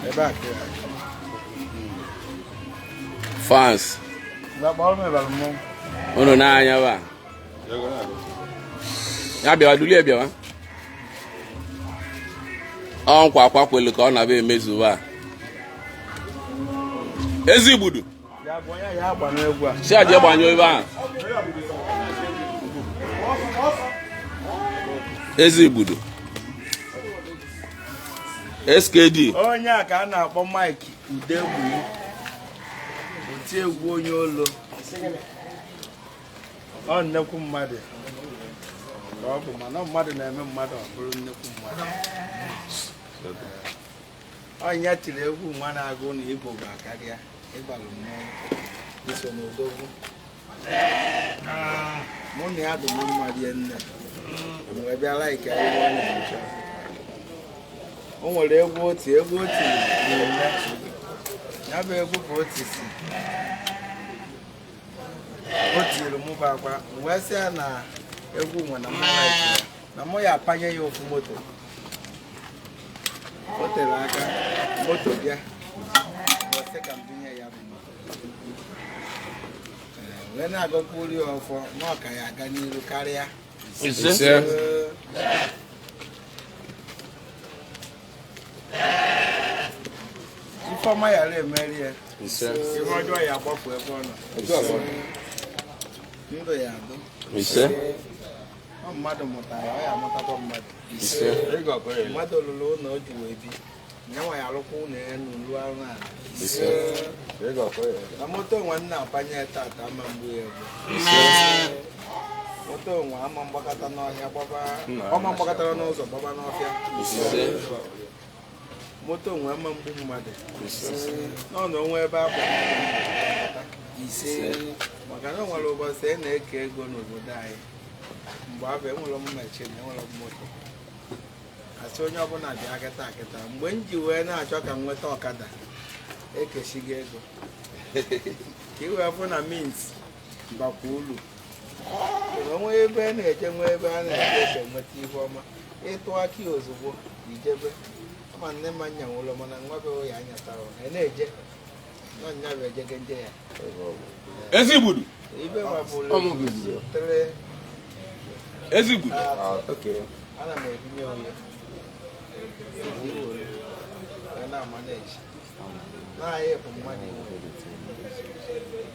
Ebe a ka ya. Fans. Ngwa, kpọrọ m ịbara mmọnwụ. Unu na-anya ba ya bịawa, dulie bịawa. Ọ nkwa akwa kwelu ka ọ na-abịa emezu ba. Ezigbudu. Ya bụ onye ya agba n'egwu a. Si aje gbanyụọ ebe ahụ. Ezigbudu SKD. Onye a ka a na-akpọ Mike Udegbu, oti egwu onye olo. Ọ nnekwu mmadụ ka ọ bụ, mana mmadụ na-eme mmadụ ọ bụrụ nnekwu mmadụ. Onye tiri egwu nwa na-agụ na Igbo ga-akarịa ịbalụ mmọnwụ iso n'odogwu. Mụ na ya dị m mma rie nne mgbe bịa like ihe ọ na-eche. O nwere egwu otu egwu otu na-eme ya bụ egwu ka o tisi o tiri mụ bụ akwa m wee sị ya na egwu nwe na mụ like ya na mụ ya apanye ya ofu moto. O tere aka moto bịa, wee sị ka m binye ya bụ moto. Ee, wee na-agọkwuri ya ọfọ na ọ ka ya aga n'iru karịa. Ise. Ee, ifeọma yara emeri ya. Ise. Ihe ọjọọ ya agbapụ ebe ọ nọ, ndụ ya adụ. Ise. Ọ mmadụ mụtara, ọ ya amụtakwa mmadụ. Ise. Mmadụ lụrụ ụlọ o ji wee bi nyanwa, ya alụkwa ụlọ elu lụọ arụ ala. Ise. Na moto nwa nna apanye tata ama mgbu ya egbu. Ise. Moto nwa ama mgbakọta n'ọhịa gbaba, ọma mgbakọtara n'ụzọ gbaba n'ọfịa. Ise. Moto nwa ama mgbu mmadụ. Ise. Nọ na onwe ebe akwa. Ise. Maka na o nwere ụbọchị e na-eke ego n'obodo anyị mgbe abụ enwere m machine, enwere m moto, asị onye ọbụla bịa kịta kịta. Mgbe m ji wee na-achọ ka m nweta ọkada, ekeshigo ego ka i wee fụ na mint bakwa ulu. Na onwe ebe a na-eje, nwee ebe a na-eje eke nweta ihe ọma, ịtụ aka ozugbo ijebe ama nne ma nya nwụrụ, mana nwa be ya anyatara na na-eje nọ nya bụ ejege nje ya. Ezigbudu. Ibe nwabụrụ tere. Ezigbudu. Ana m ebinye onye wee na-amaneji na-ahịa bụ mmadụ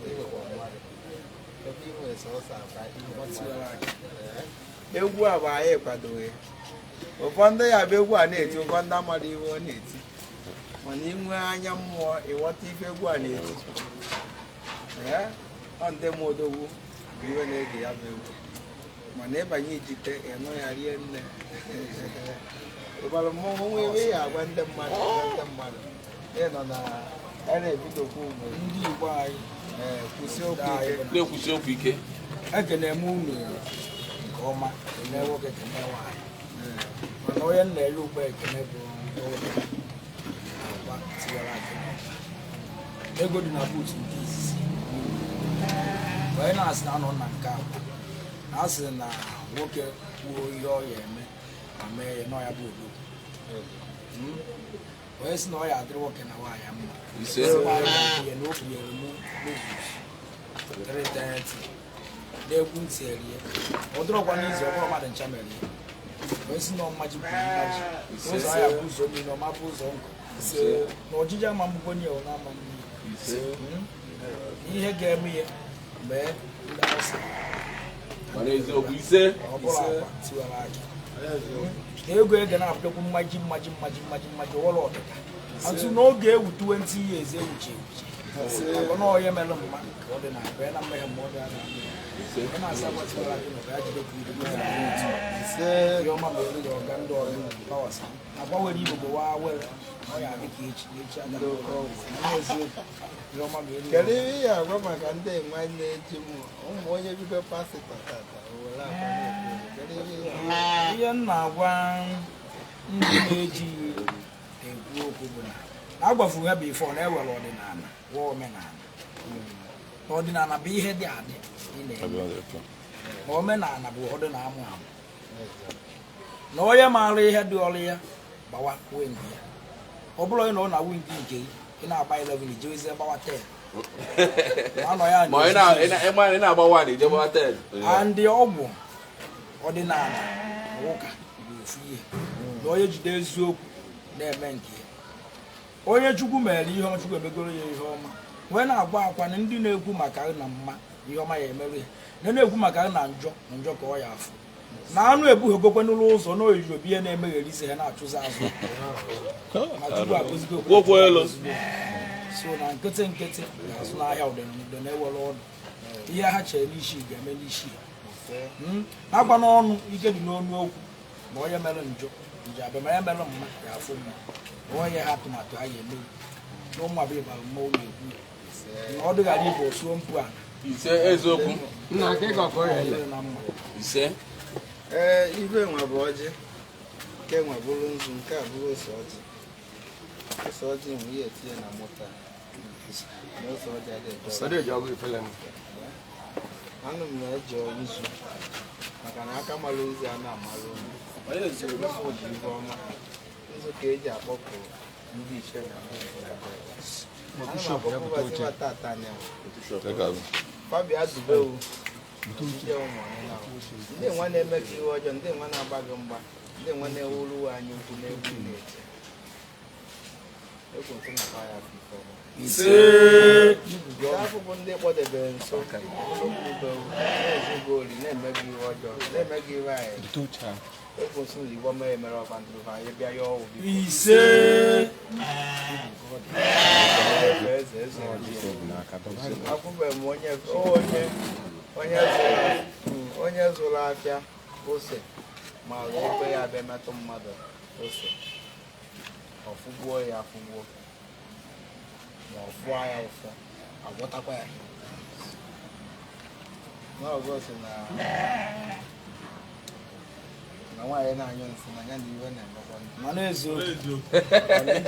inwekwa mmadụ ebe ị nwere sọsọ akwa egwu a bụ anyị kwadoghị. Ụfọdụ ya bụ egwu a na-eti, ụfọdụ amara ihe ọ na-eti, mana inwe anya mmụọ ịghọta ife egwu a na-eti. Ee, ọ ndị m odogwu bụ iwe na-ege ya bụ egwu, mana ịbanye ijite ịnụ ya rie nne ụbara mmọnwụ. Nwe ebe ya agwa ndị mmadụ, agwa ndị mmadụ ịnọ na a na-ebidokwa ugbo ndị Igbo anyị. Ee, kwụsị okwu ike. Na-ekwusi okwu ike. Ekene m unu nke ọma, kene nwoke, kene nwaanyị, mana onye m na-ele ugbo ekene bụ nwoke agwa tiwara akị ego dị na boot nke izizi wee na-asị na anọ na nke agwa na asị na nwoke kwuo ihe ọ ya eme ma mee ya na ọ ya bụ odogwu. Wee sị na ọ ya adịrị nwoke na nwaanyị mma. Ise. Sịkwa ya na o bunyere mụ Lexus 330 n'egwu ntị erie ọ dịrọkwa n'izu ọ bụrụ mmadụ ncha mere ya. Wee sị na ọmmaji bụ mmaji ụzọ ahịa bụ ụzọ niile ọma bụ ụzọ nkụ na ọjịji ama mgbugbo nye ọ na-ama mmiri. Ise. Ihe ga-eme ya mee ndị Awụsa. Mana eziokwu, ise. Ọ bụrụ akwa tiwara akị na ego ege na-apụtakwu mmaji mmaji mmaji mmaji mmaji ọwọrọ ọdịda atụ n'oge ewu 20 years ewuchi ewuchi maka na onye mere mma ka ọ dị na akpa ya na mmehie ma ọ dị na Ise. ọ na-asa akwa tiwara akị na ya jide ka ido Ise. ihe ọma ma elu ya ọga ndị ọrụ pawasa agwa were igbo bụ wa were ọ ya adị ka echi na echi aga eziokwu ihe ọma ma elu Kedu ihe ị ga-agwa maka ndị nwa na-eji m ụmụ onye bido pastọ tata o were akwa na-ekwu okwu? Kedu ihe ị ga-agwa? Ihe m na-agwa ndị na-ejighị ekwu okwu bụ na na-agwafuru ha bụ ife ọ na-ewere ọdịnala wa omenala, na ọdịnala bụ ihe dị adị ị na-eme, na omenala bụ ụfọdụ na-amụ amụ, na onye maara ihe dị ọrụ ya gbawa wing ya. Ọ bụrụ onye na ọ na wing nke gị, ị na-agba 11, ijewezie gbawa 10. Ma anọ ya Ma ị na-agba 1, ije gbawa 10. And ọgwụ ọdịnala na ụka bụ ofu ihe, na onye jide eziokwu na-eme nke ya, onye Chukwu mere ihe ọma, Chukwu emegoro ya ihe ọma. Wee na-agwa akwa na ndị na-ekwu maka na mma ihe ọma ya emerụ ya, na na-ekwu maka na njọ na njọ ka ọ ya afụ na anụ ebughegokwe n'ụlọ ụzọ na oyiri obi ihe na-emegheri isi ha na-achụzi azụ, ma Chukwu agọzigo. Gwokwo elu. So na nkịtị nkịtị ga-azụ n'ahịa, ụdị na-ewere ọdụ ihe ha chere n'isi ga-eme n'isi. Na-agwa n'ọnụ ike dị n'ọnụ okwu, ma onye mere njọ nje abịa, ma ya mere mma ya afụ mma, ma onye ha atụmatụ ha ga-eme na ụmụ abịa ịbara mma ụlọ ekwu na ọ dịghara ibe osuo mpụ a. Ise, eziokwu. Ọ dịrị na mma. Ise. Ee, ibe nwa bụ ọjị, nke nwa bụrụ nzu, nke a bụrụ ose ọjị. Ose ọjị nwe ihe etinye na moto a, na ose ọjị adịghị eje ọrụ. Anụ m na-eje nzu maka na aka mara nzu a na-amalụ nzu bụ ibe ọma. Nzu ka eji akpọpụ ndị iche na akpọpụ tata na fabia dubewu ndị ụmụ ọnịna, ndị nwa na-eme gị ihe ọjọọ, ndị nwa na-agba gị mgba, ndị nwa na-ewuru anyị ukwu na-egwu na-eche ekwentị na ya afọ ife ọma. Afọ bụ ndị kpọdebere nso na-ezu gị ori, na-eme gị ihe ọjọọ, na-eme gị ihe anyị ekwentị na igbo mere emere ọba ndụrụ anyị bịa ya ọwụ biko. Ise. Eze eze afụbeghị m onye onye onye zụrụ onye zụrụ afịa ose ma ebe ya bịa metụ mmadụ ose, ọfụgbuo ya afụgbuo, ma ọ fụọ ya ụfụ, agwọtakwa ya n'ọgụ si na na nwaanyị na-anyụ nsị na ya na iwe na-emekwa ndị Ma n'eziokwu.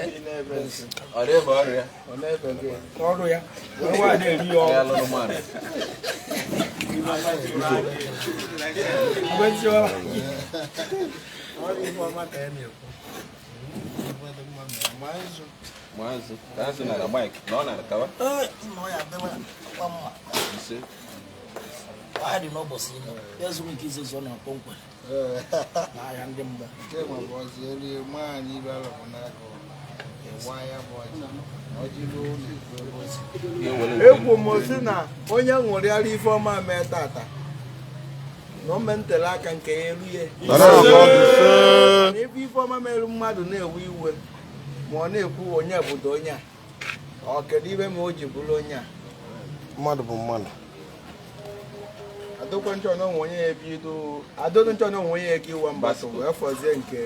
Ndị na-ebe nsị. Ọ na-ebe ọrịa. Ọ na-ebe gị. Ọrụ ya wee nwaanyị na-eri ya Ya ọrụ. lụrụ mmadụ. Mgbe Ọ dị ife ọma ka ya na-ekwu. Ife dị mma mere. Ma nzu. Maazị, ka azụ nara Mike na ọ nara kawa. Nna ya adịwa kwa mma. Ise. Ahịa dị n'ụbọchị ime ya zuru nke izizi ọ na-akpọ nkwe n'ahịa ndị mmụọ. Nke nwa bụ ọjị erie maa anyị ibe alọbụ n'agụ ịwa ya bụ ọjị ọjị ruo ụlọ ikwu ebe o si. Ihe were nke Ekwu m sị na onye ṅụrịara ife ọma mee tata na o mentere aka nke ya elu ya na ebe ife ọma merụ mmadụ na-ewe iwe, ma ọ na-ekwu onye obodo onye a, ọ kedu ibe ma o ji bụrụ onye a. Mmadụ bụ mmadụ. Adokwa nchọ na onwe onye ya ebido adodo nchọ na onwe onye ya eke iwe mgbasa wee fọzie nke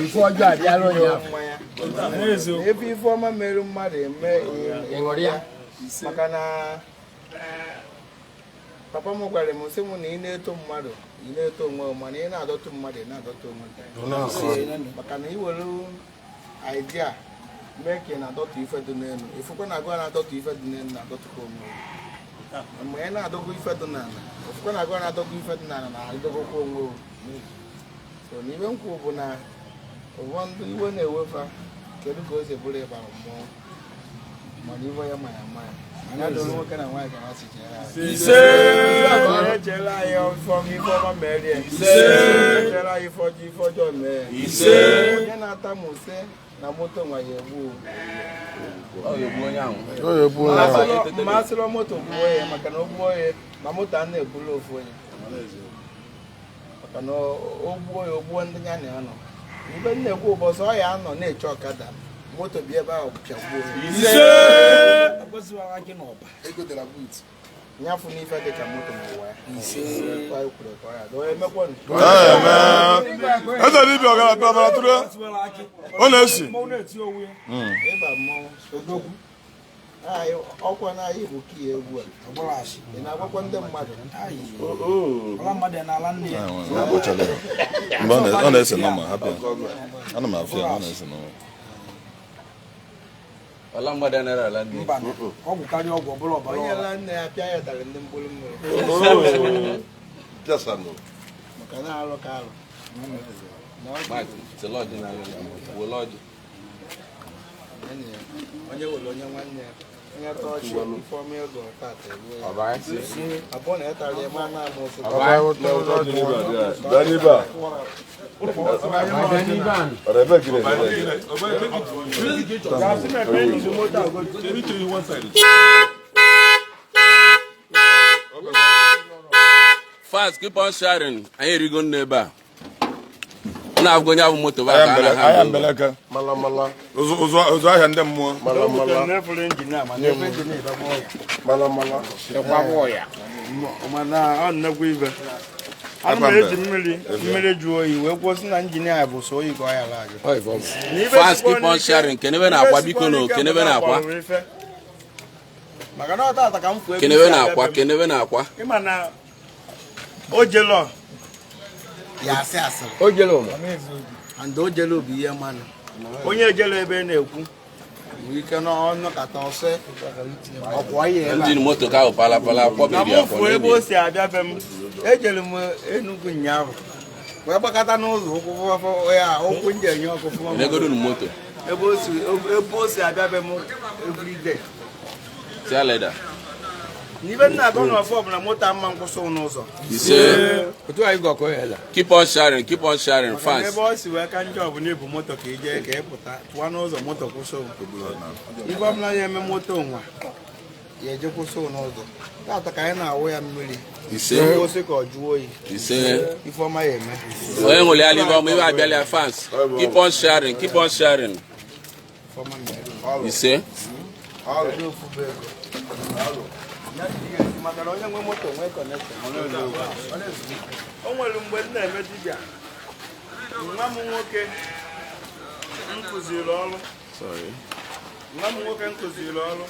ife ọjọọ abịara onye ahụ. Mmanya N'eziokwu. ebe ife ọma merụ mmadụ eme Ịṅụrịa. Maka na papa m gwara m sị m na ị na-eto mmadụ, ị na-eto onwe gị, mana ị na-adọtụ mmadụ, ị na-adọtụ onwe gị, maka na ị were idea mee ka ị na-adọtụ ife dị n'elu, ifụkwa na agụ na-adọtụ ife dị n'elu na-adọtụkwa onwe gị. Mgbe ị na-adọgụ ife dị n'ala, ofụkwa na agụ na-adọgụ ife dị n'ala na-adọgokwa onwe gị. So na ibe nkwu bụ na ụfọdụ iwe na-ewefa, kedu ka o si bụrụ ịbara mmụọ, mana iwe ya ma ya ma ya anya doro nwoke na nwaanyị ka ha si chere anyị. Ise. Echere anyị ife ọma, ife ọma merie. Echere anyị ife ọjọọ, ife ọjọọ mee. Ise. Onye na-ata m use na moto nwa ya egbu. Ọ ga-egbu onye ahụ. Ma asịrọ moto gbuo ya, maka na o gbuo ya ma moto a na-ebulu ofu onye, maka na o gbuo ya, o gbuo ndị ya na ya nọ. Mgbe m na-ekwu ụbọchị ọ ya anọ na-eche ọkada, moto bi ebe ahụ pịagbuo ya. Ise. Agọziwara gị n'ọba. Nyafụ n'ife dị ka moto n'ụwa ya. Kwa ekwuru ka ọ ya doo emekwanụ. Eze dibịa ọgara ọbara tụrụ. Agọziwara gị. Ọ na-esi. Mmọnwụ na-eti onwe ya. Ịba mmọnwụ Odogwu. Anyị ọkwa na anyị bụ kii egwu a. Ọgbụrụ asị. Ị na-agwakwa ndị mmadụ. Ayi. Ọla mmadụ n'ala nne ya. Mgbe ọ na-ese nọma, hapụ ya. Ana m afụ ya, ọ na-ese nọma. Ọla mmadụ anaghị ala ndị. Mba, ọgwụ karịa ọgwụ ọbụla ọbara Onye ọra. la nne ya pịa ya ụtarị ndị mkpụrụ mmiri, maka na alụ ka alụ na ọ Mike, tele ọjị na wele ọjị. Enyi ya, onye were onye nwanne ya, onye tọọ chi ifeọma ego tata eruo ya. Abụọ na ịtara ya ma na-ama ụsụ. Bịa n'ibe a. Ọ na-eme gịnị? Fast, keep on sharing. Anyị erigo nne ebe a. Ọ na-abụgo onye abụ moto ba ka a Ahịa na-aha. mbeleke. Mala mala. Ụzụ ahịa ndị mmụọ. Mala mala. Mala mala. Mana ọ nnekwu ibe ana m eji mmiri mmiri jụọ oyi wee kwuo sị na injin a bụ sọ oyi ka ọ yara ajụ. Na ibe Fast, sikwa keep on n'ike- sharing. Kenebe na-akwa, ibe biko sikwa no, n'ike kenebe bụ na na-akwa. akpọrọ m ife. Maka na ọ tata ka m fụ ebe Kenebe isi na-akwa, abịa be m. kenebe na-akwa. Ịma na o jelo ya asị asịrị O jere ụlọ. And o jelo bụ ihe mmanụ onye ejelo ebe na-ekwu nwere ike n'ọnụkata ọsọ ọkwọ ya ebe a. Engine moto ka ahụ palapala Na akwọbiri mụ akwọ fụ ebe n'ebi. o si abịa be m, ejere m Enugu ụnyaahụ wee gbakọta n'ụzọ ụkwụ fọfọ ya ụkwụ nje enye ọkụ fụọ m. Enegodu moto. Ebe o si abịa be m everyday. Tia leda. N'ibe nna agọ n'ọfọ ọbụla moto ama nkwụsị n'ụzọ. Ise. Otu anyị gọkọ ya la. Keep on sharing, keep on sharing, Maka na fans. ebe ọ si wee ka njọ bụ na ibu moto ka ije ka ị pụta pụọ n'ụzọ moto kwụsị ibe ọbụla ya eme moto nwa ya eje kwụsị n'ụzọ. Tata ka anyị na-awụ ya mmiri Ise. kwụsị ka ọ jụọ oyi. Ise. Ifeọma ya eme. Onye ṅụrụ ya libe ọma iwe abịala ya, fans. Keep on sharing, keep on sharing. Ifeọma mere. Ise. Ndị ofu bụ ego. Maka na onye nwe moto nwee connection. O nwere mgbe m na-eme dibịa, nwa m nwoke m kụziri ọrụ. Sorry. Nwa m nwoke m kụziri ọrụ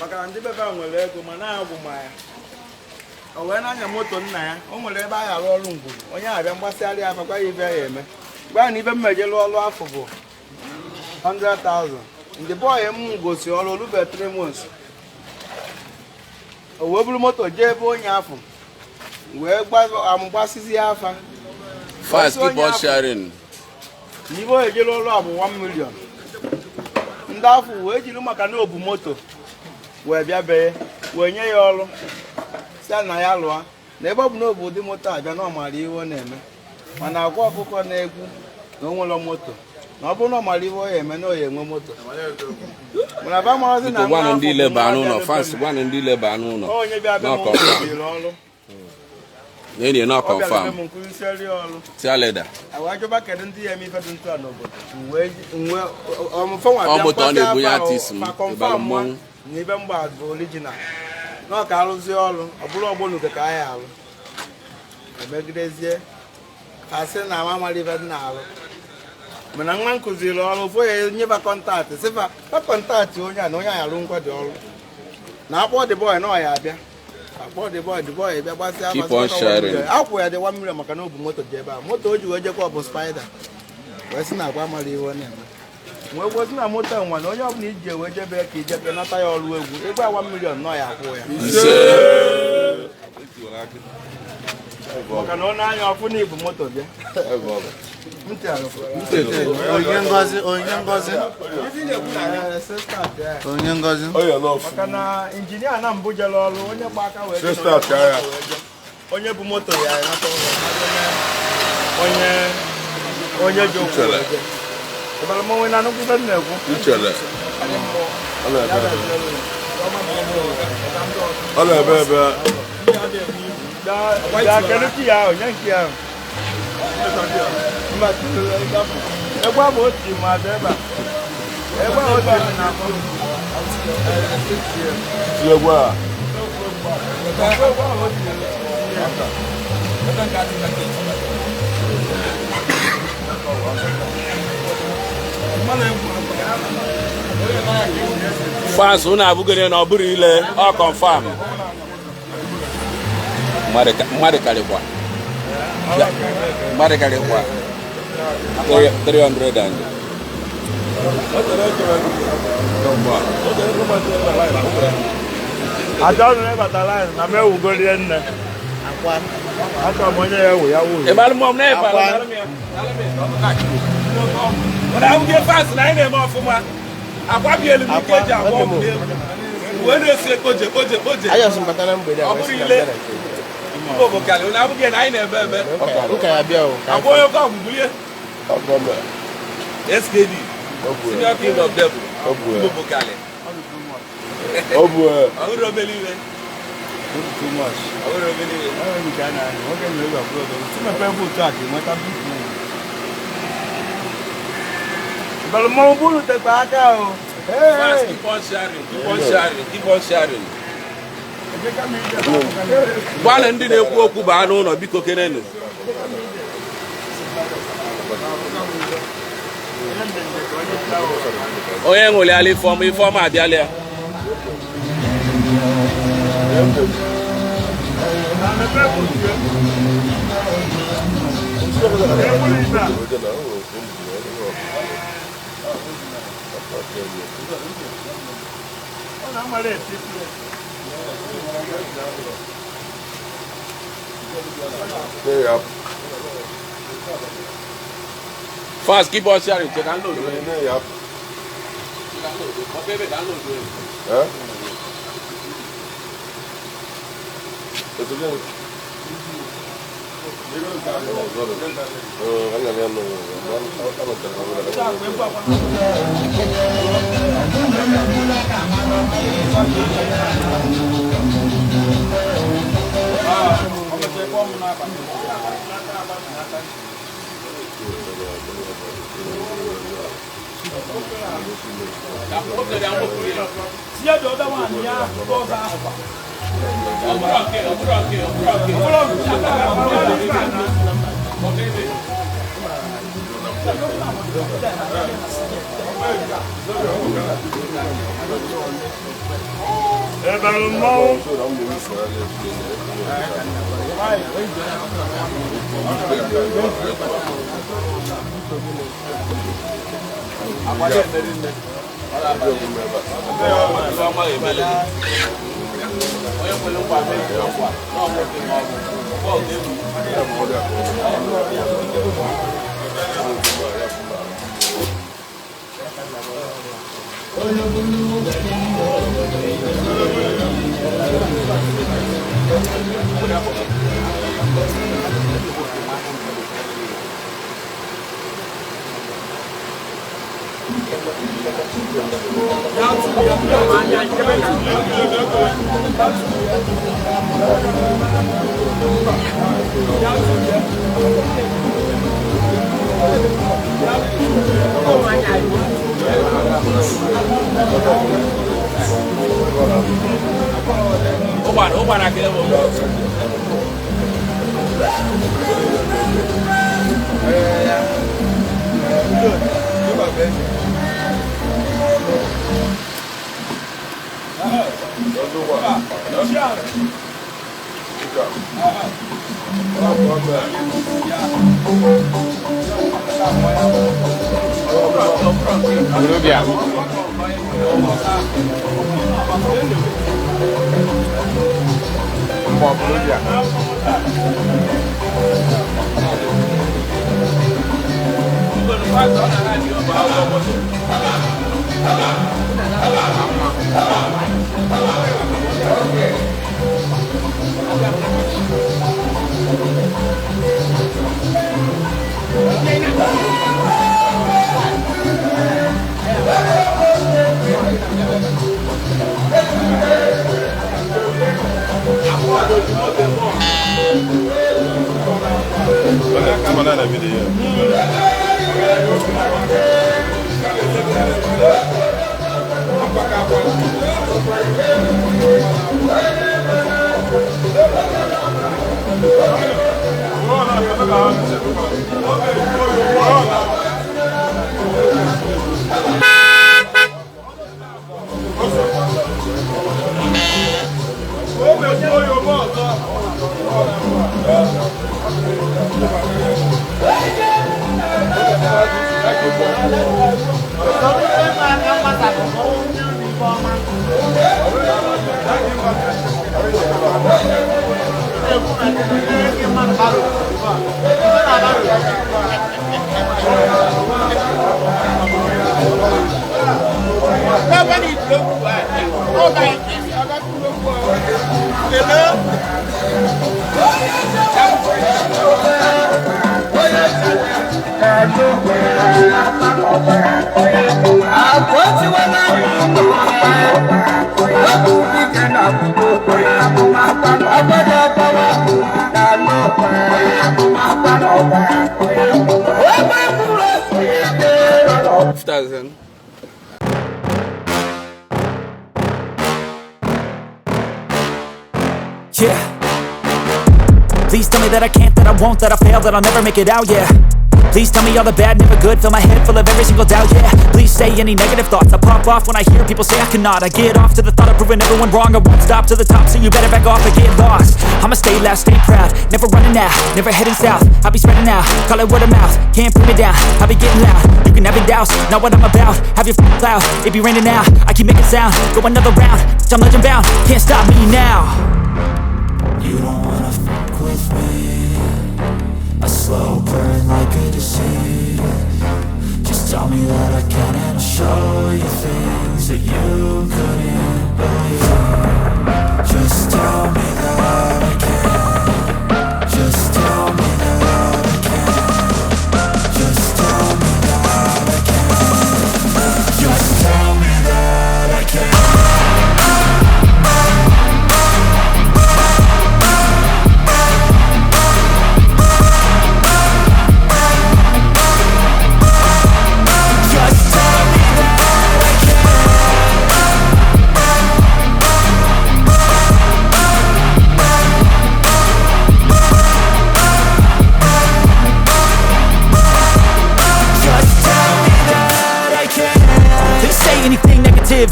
maka na ndị bebe a nwere ego ma na-agwụ ma ya o wee na-anya moto nna ya. O nwere ebe a arụ ọrụ ngwuru onye abịa mgbasịarị ya makwa ya ibe ya eme gwa ya na ibe mmeje lụọ ọrụ afọ bụ 100,000. Ndị bọyị m gosi ọrụ olube 3 months o wee buru moto jee ebe onye afọ wee amụgbasịzi ya afa. Fast, keep on sharing. N'ibe o ejela ọrụ a bụ 1 million. Ndị afọ wee jiri maka na obu moto wee bịa bee wee nye ya ọrụ si na ya lụọ na ebe ọ bụ na obu ụdị moto abịa na ọ maara ihe ọ na-eme, mana agwa ọkụkọ na-egwu na o nwere moto na ọ bụrụ na ọ maara ihe ọ ya eme na ọ ya enwe moto, mana ba marazi na Biko nwa gwanụ afọ ndị bụ ile baa nwa n'ụlọ, bịa fans be m. gwanụ ndị ile baa n'ụlọ. Onye bịa be Nọ m confirm. kụziri ọrụ. N'enyi nọ Ọ bịara be confirm. m nkụzisieri ọrụ. Tia leda. Àwa ajọba kedu ndị ya eme ife dị ntụ a n'obodo. Ọ moto ọ na-ebunye artist m, ịbalụ mmọnwụ. Na ibe mgba bụ original na ọ ka arụzie ọrụ ọ bụrụ ọgbọnuke ka anyị alụ emegidezie asị na ama mara ife dị na-alụ, mana nwa m kụziri ọrụ fụ ya nyeba contact sịfa fa contact onye a na onye a arụ nkwa dị ọrụ na akpọ dị boy na ọ ya abịa akpọ dị boy dị boy bịa gbasịa. Keep on sharing. Akwụ ya dị 1 million maka na o bu moto ji ebe a moto o ji wee jekwa ọ bụ spider wee sị na agwa mara ihe ọ na-eme wee gosi na moto nwa na onye ọbụla iji wee jebe ka ijebe nata ya ọrụ egwu ego a 1 million nọ ya akwụ ya. Ise. Maka na ọ na-anya ọfụ na ibu moto bịa. Ntị arụfụ. Onye ngozi, onye ngozi, Ee, sister bịa. onye ngozi. Onye n'ọfụ. Maka na injinia na mbụ jere ọrụ onye gba aka wee jee na Sister onye gba bịa ya. aka wee jee. Onye bụ moto ya enata ụlọ onye onye ji ụkwụ wee jee. Ịbara mmanwụ na nnukwu ife m na-ekwu. Nchere. Ọ na-ebe ebe. Bịa kedu ki ya ahụ nye nke ya ahụ. Mba, egwu ahụ o tiri m abịa ebe a. Egwu ahụ o tiri m na-akpọ. Tinye egwu a. Egwu ahụ o tiri m. Fans unu abụgoro na ọ bụrụ ile ọ confirm. Mmadụ karịkwa. Mmadụ karịkwa. 300 and. Achọrọ m ịbata line na m ewugorie nne. Achọrọ m onye ya ewu ya wuo. Ịbalụ mmọnwụ na ịbalụ. Mana abụghị fans na anyị na-eme ọfụma. Akwa bi elu ike eji agwọ ọgwụ n'egwu. Wee na-esi koje koje koje. Ayọ̀sùn bàtà na mgbede a Ọ wee bụrụ sị na ile. mbịa na nke gị. Mba Obokali, unu abụghị na anyị na-ebe ebe. Nka ya bịa o. Ka Akwa onye oke ọgwụ bulie. SKD, Senior King of Devil, Mba Obokali. Ọ bụrụ obere iwe. Too much. Ọ bụrụ obere iwe. Ọ nke a na-ahụ nwoke nwere ego abụọ ọdọ. Tumepe bụ otu a ka enweta big money. Ìbẹ̀rù mọ́ búrú tẹ̀pẹ̀ aka o. Fast, keep on sharing, keep on sharing, keep on sharing. Gwanụ ndị na-ekwu okwu baa n'ụlọ biko kenenu. Onye ṅụlịala Ifeọma, Ifeọma abịala ya. Fast, keep on sharing. Check and load. Check and load. Okay, baby, download. Ifeọma ga-emele gị. Onye kwere nkwa mezuo nkwa, na ọ nwoke ma ọ bụ bọọlụ egwu. Ụgbara ụgbara ka ewu. Thousand. Yeah. Please tell me that I can't, that I won't, that I fail, that I'll never make it out, yeah. Please tell me all the bad, never good, fill my head full of every single doubt, yeah. Please say any negative thoughts, I pop off when I hear people say I cannot. I get off to the thought of proving everyone wrong, I won't stop to the top, so you better back off and get lost. I'ma stay loud, stay proud, never running out, never heading south. I'll be spreading out, call it word of mouth, can't put me down, I'll be getting loud. You can have it douse, not what I'm about, have your cloud, it be raining now. I keep making sound, go another round, I'm legend bound, can't stop me now. You don't wanna fuck with me, a slow burn like a disease. Just tell me that I can and I'll show you things that you couldn't believe. Just tell me that I can. Just tell me that I can. Just tell me that I can. Just tell me that I can.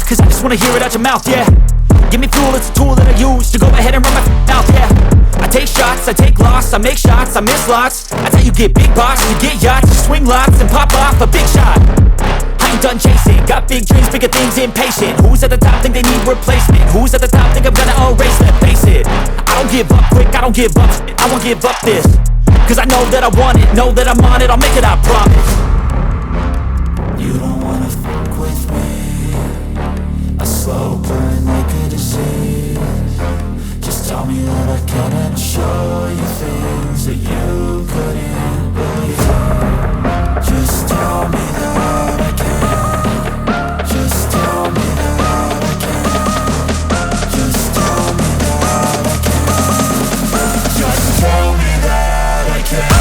Cause I just wanna hear it out your mouth, yeah. Give me fuel, it's a tool that I use to go ahead and run my mouth, yeah. I take shots, I take loss, I make shots, I miss lots. That's how you get big box, you get yachts, you swing lots and pop off a big shot. I ain't done chasing, got big dreams, bigger things, impatient. Who's at the top think they need replacement? Who's at the top think I'm gonna erase them? Face it, I don't give up quick, I don't give up, I won't give up this. Cause I know that I want it, know that I'm on it, I'll make it, I promise. You don't wanna fuck with me, a slow burn like a disease. Just tell me that I can and I'll show you things that you couldn't believe. Just tell me that I can. Just tell me that I can. Just tell me that I can. Just tell me that I can.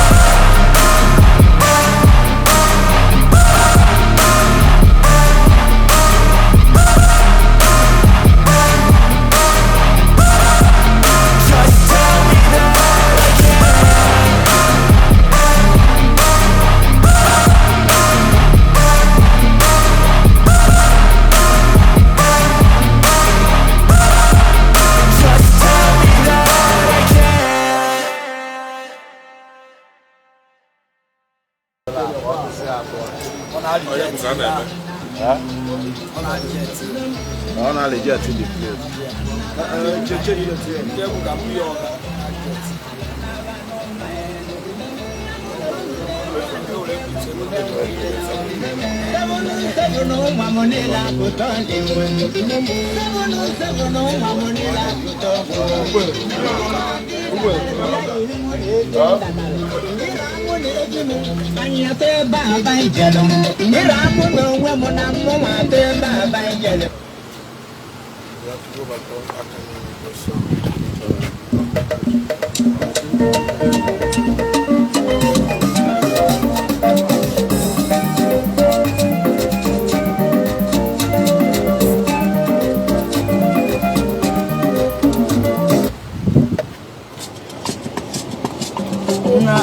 You have to go back down after me.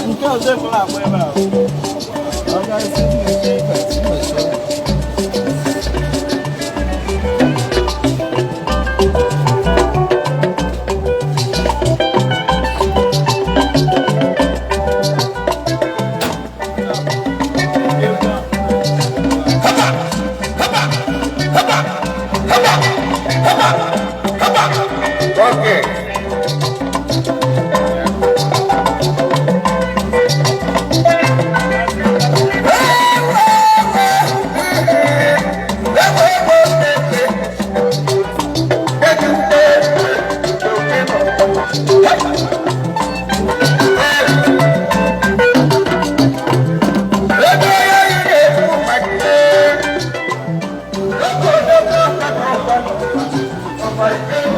Nke ọzọ ekwela agba ebe a. Ọ ga-esi ife ife. Okay.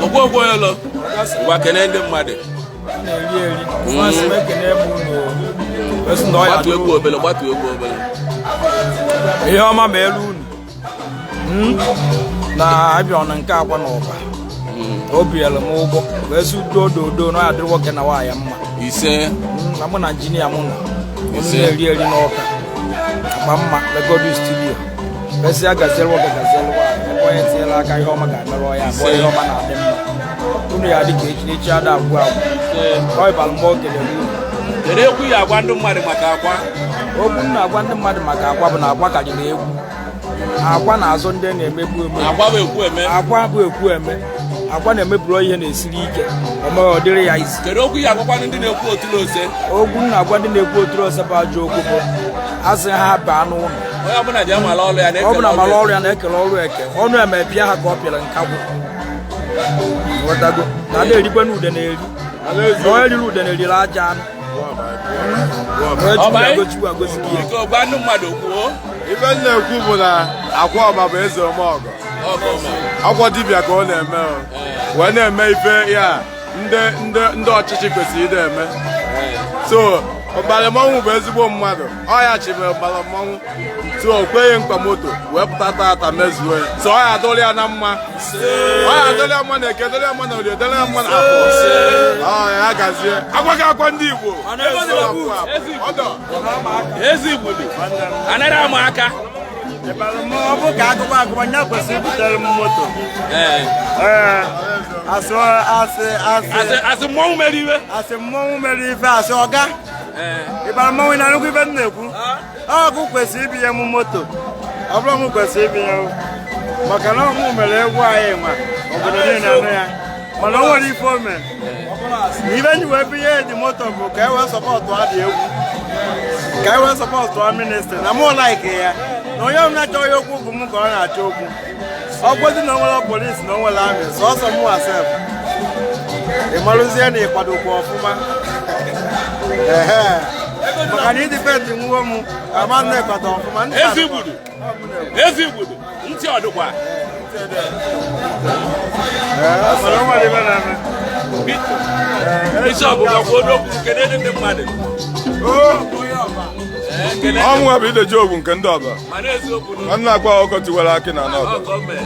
Ogwogwo elu, ngwa, kene ndị mmadụ. Na-eri eri. Masị m ekene m unu. Esi na ọ ya Gbatuo egwu obele, gbatuo egwu obele. Ihe ọma ma elu unu. Na abịa na nke akwa na ọba o biela m ụgwọ wee sị udo dodo na ọ ya dịrị nwoke na nwaanyị mma. Ise. Na mụ na injinia mụ nọ unu Ise. na-eri eri n'ọka akpa mma Legodu studio wee ya gaziere nwoke, gaziere nwaanyị, ebe onye tinyere aka, ihe ọma ga-emere ya abụọ, ihe ọma na-adị mma. Unu ya dị ka echi n'echi ada agwụ agwụ. Ọ ịbara mma o kelere unu. Kedu ekwu ya agwa ndị mmadụ maka akwa? Okwu m na-agwa ndị mmadụ maka akwa bụ na akwa karịrị egwu. Akwa na-azụ ndị na-emegbu emegbu. Akwa bụ ekwu eme. Akwa bụ ekwu eme. Akwa na-emeburu ihe na-esiri ike, o meghị ọ dịrị ya izi. Kedu okwu ya agwakwanụ ndị na-ekwu otu n'ose? Okwu m na-agwa ndị na-ekwu oturu ose bụ ajọ okwu, bụ asị ha baa n'ụlọ. Onye ọbụla ji amala ọlụ ya. Ọ bụ na mara na-ekele. Ọrụ ya na-ekele ọrụ eke ọnụ eme pịa ha ka ọ pịara nkagwu. Ghọtago na na-erikwe na ude na-eri na onye riri ude na-eriri aja anụ. Onye Chukwu agochukwu agozi gị ya. Biko, gwa ndị mmadụ okwu o. Ife m na-ekwu bụ na akwa ọba bụ eze omeọgọ. Ọgọ ma. Akwa dibịa ka ọ na-eme o. Wee na-eme ife ya ndị ọchịchị kwesịrị ịdị eme. So mgbara mmọnwụ bụ ezigbo mmadụ, ọ ya chịbere mgbara mmọnwụ, so o kweghị mkpa moto wee pụta tata mezuo ya. So ọ ya adụrụ ya na mma, ọ ya adụrụ ya mma na eke, dụrụ ya mma na orie, dụrụ ya mma na afọ. Ọ ya gazie agwaghị akwa ndị Igbo. Ọdọ. Ezi Igbo dị anaghị ama aka. Ọ bụ ka akụkọ akụkọ nya kwesịrị ibutere m moto. Ee. Ee, asị asị asị. Asị asị mmọnwụ mere iwe. Asị mmọnwụ mere ife, asị ọga. Ee. Ịbara mmọnwụ na nnukwu ife m na-ekwu. Ọgụ kwesịrị ibinye m moto, ọ bụrụ m kwesịrị ibinye m, maka na ọ mụ mere egwu anyị nwa obodo niile anụ ya, mana o nwere ife o mere na ife nji wee binye dị moto bụ ka e wee support adị egwu, ka e wee support ministry na mụ like ya, na onye ọbụla chọrọ ya okwu bụ m ka ọ na-achọ okwu. Ọ gwozi na o nwere polisi na o nwere army, sọsọ mụ asef. Ị marụzie na ịkwadokwa ọfụma. Ehe, maka na idipendị nwuo m ama na ịkwado ọfụma ndị Ezi Igbudu, ezi Igbudu, ntị ọdụkwa. Mana o nwere ife na-eme. Bishọp, gakwuo n'okwu, kedu ndị mmadụ. Ee, kedu. Ọnwụ bụ ideji ogwu nke ndị ọba. Mana eziokwu na Nwanne akwa ọkọ tiwara akị na anọ ọba. ọgọ mee.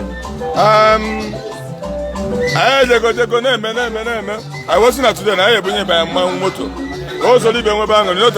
Anyị ejego jego na-eme na-eme na-eme, anyị wesị na today na anyị ebunye banye mmanwụ moto ka o soro ibe nwebe aṅụrị n'otu.